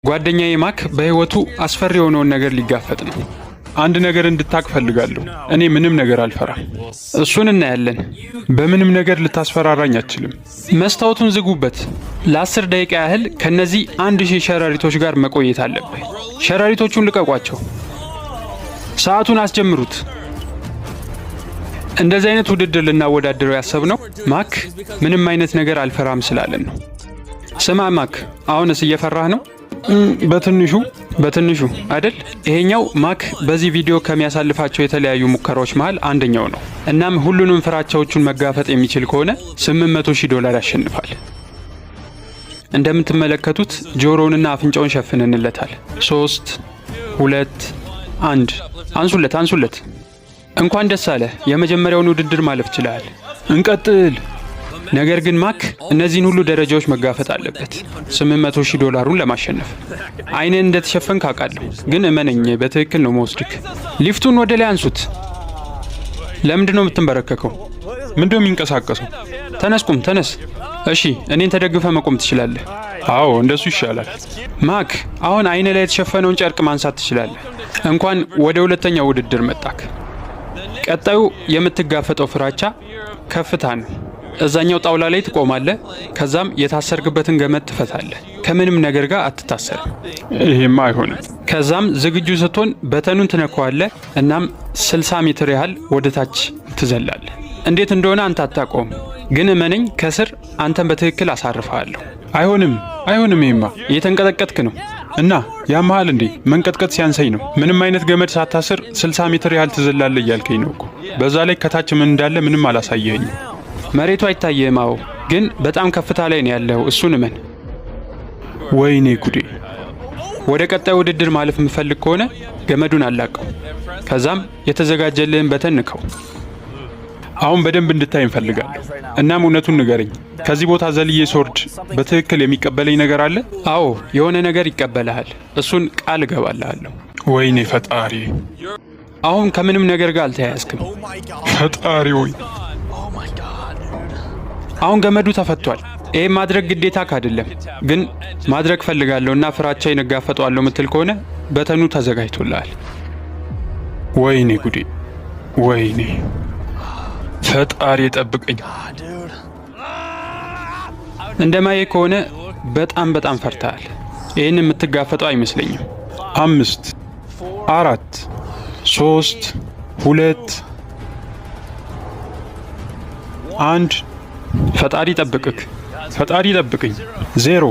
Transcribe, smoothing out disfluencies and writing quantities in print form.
ጓደኛዬ ማክ በሕይወቱ አስፈሪ የሆነውን ነገር ሊጋፈጥ ነው። አንድ ነገር እንድታቅ ፈልጋለሁ። እኔ ምንም ነገር አልፈራም። እሱን እናያለን። በምንም ነገር ልታስፈራራኝ አትችልም። መስታወቱን ዝጉበት። ለ10 ደቂቃ ያህል ከነዚህ 1000 ሸረሪቶች ጋር መቆየት አለብህ። ሸረሪቶቹን ልቀቋቸው። ሰዓቱን አስጀምሩት። እንደዚህ አይነት ውድድር ልናወዳድረው ያሰብነው ማክ ምንም አይነት ነገር አልፈራም ስላለን ነው። ስማ ማክ፣ አሁንስ እየፈራህ ነው? በትንሹ። በትንሹ አይደል? ይሄኛው ማክ በዚህ ቪዲዮ ከሚያሳልፋቸው የተለያዩ ሙከራዎች መሃል አንደኛው ነው። እናም ሁሉንም ፍራቻዎቹን መጋፈጥ የሚችል ከሆነ 800 ሺህ ዶላር ያሸንፋል። እንደምትመለከቱት ጆሮውንና አፍንጫውን ሸፍነንለታል። ሶስት፣ ሁለት፣ አንድ። አንሱለት፣ አንሱለት። እንኳን ደስ አለህ፣ የመጀመሪያውን ውድድር ማለፍ ችለሃል። እንቀጥል። ነገር ግን ማክ እነዚህን ሁሉ ደረጃዎች መጋፈጥ አለበት 800 ሺህ ዶላሩን ለማሸነፍ። አይንህን እንደተሸፈንክ አውቃለሁ፣ ግን እመነኝ በትክክል ነው መወስድክ። ሊፍቱን ወደ ላይ አንሱት። ለምንድን ነው የምትንበረከከው? ምንድነው የሚንቀሳቀሰው? ተነስ፣ ቁም፣ ተነስ። እሺ፣ እኔን ተደግፈህ መቆም ትችላለህ። አዎ፣ እንደሱ ይሻላል። ማክ፣ አሁን አይንህ ላይ የተሸፈነውን ጨርቅ ማንሳት ትችላለህ። እንኳን ወደ ሁለተኛው ውድድር መጣክ። ቀጣዩ የምትጋፈጠው ፍራቻ ከፍታ ነው። እዛኛው ጣውላ ላይ ትቆማለህ። ከዛም የታሰርክበትን ገመድ ትፈታለህ። ከምንም ነገር ጋር አትታሰርም። ይሄማ አይሆንም። ከዛም ዝግጁ ስትሆን button ኑን ትነካዋለህ። እናም 60 ሜትር ያህል ወደ ታች ትዘላለህ። እንዴት እንደሆነ አንተ አታውቀውም፣ ግን እመነኝ ከስር አንተን በትክክል አሳርፈሃለሁ። አይሆንም፣ አይሆንም። ይሄማ እየተንቀጠቀጥክ ነው። እና ያመሃል እንዴ? መንቀጥቀጥ ሲያንሰኝ ነው። ምንም አይነት ገመድ ሳታስር 60 ሜትር ያህል ትዘላለህ እያልከኝ ነው እኮ። በዛ ላይ ከታች ምን እንዳለ ምንም አላሳየኸኝም። መሬቱ አይታየህም። አዎ፣ ግን በጣም ከፍታ ላይ ነው ያለው። እሱን እመን። ወይኔ ጉዴ! ወደ ቀጣዩ ውድድር ማለፍ የምትፈልግ ከሆነ ገመዱን አላቀው። ከዛም የተዘጋጀልህን button ንካው። አሁን በደንብ እንድታይ እንፈልጋለሁ። እናም እውነቱን ንገረኝ፣ ከዚህ ቦታ ዘልዬ ስወርድ በትክክል የሚቀበለኝ ነገር አለ? አዎ፣ የሆነ ነገር ይቀበልሃል። እሱን ቃል እገባልሃለሁ። ወይኔ ፈጣሪ! አሁን ከምንም ነገር ጋር አልተያያዝክም። ፈጣሪ ወይ! አሁን ገመዱ ተፈቷል። ይህም ማድረግ ግዴታ አይደለም፣ ግን ማድረግ ፈልጋለሁ እና ፍራቻዬን እጋፈጠዋለሁ የምትል ከሆነ button ኑ ተዘጋጅቶልሃል። ወይኔ ጉዴ! ወይኔ ፈጣሪ ጠብቀኝ። እንደማየ ከሆነ በጣም በጣም ፈርተሃል። ይህን የምትጋፈጠው አይመስለኝም። አምስት፣ አራት፣ ሶስት፣ ሁለት፣ አንድ። ፈጣሪ ጠብቅክ። ፈጣሪ ጠብቅኝ። 0።